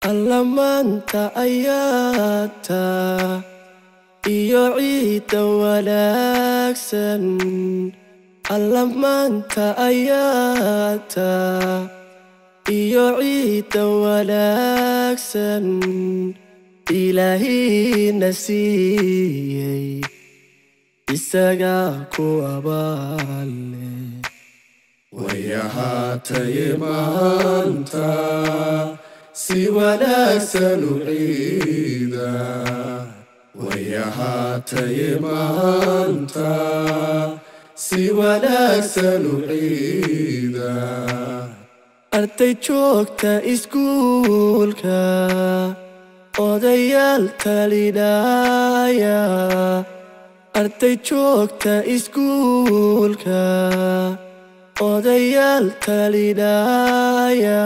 Alla maanta ayaata iyo ciidda wanaagsan, alla maanta ayaata iyo ciidda wanaagsan Ilaahina siiyey, isagaa ku abaale. Way ahaataye maanta si wanaagsan u ciida, way ahaataye maanta si wanaagsan u ciida. Arday joogta iskuulka, odayaal talinaya, arday joogta iskuulka, odayaal talinaya,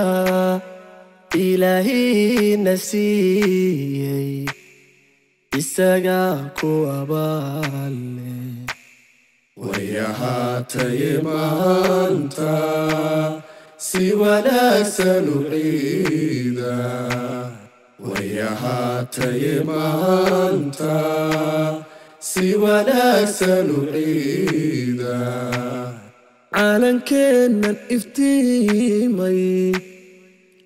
Ilaahina siiyey, isagaa ku abaale. Way ahaataye maanta si wanaagsan u ciida, way ahaataye maanta si wanaagsan u ciida. Caalankeennan iftiimay,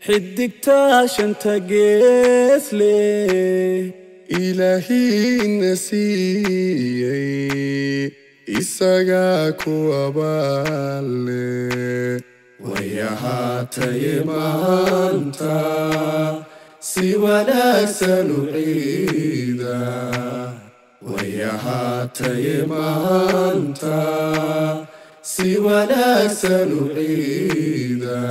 xidigtaa shanta geesle, Ilaahiina siiyey, isagaa ku abaale. Way ahaataye maanta si wanaagsan u ciida, way ahaataye maanta si wanaagsan u ciida.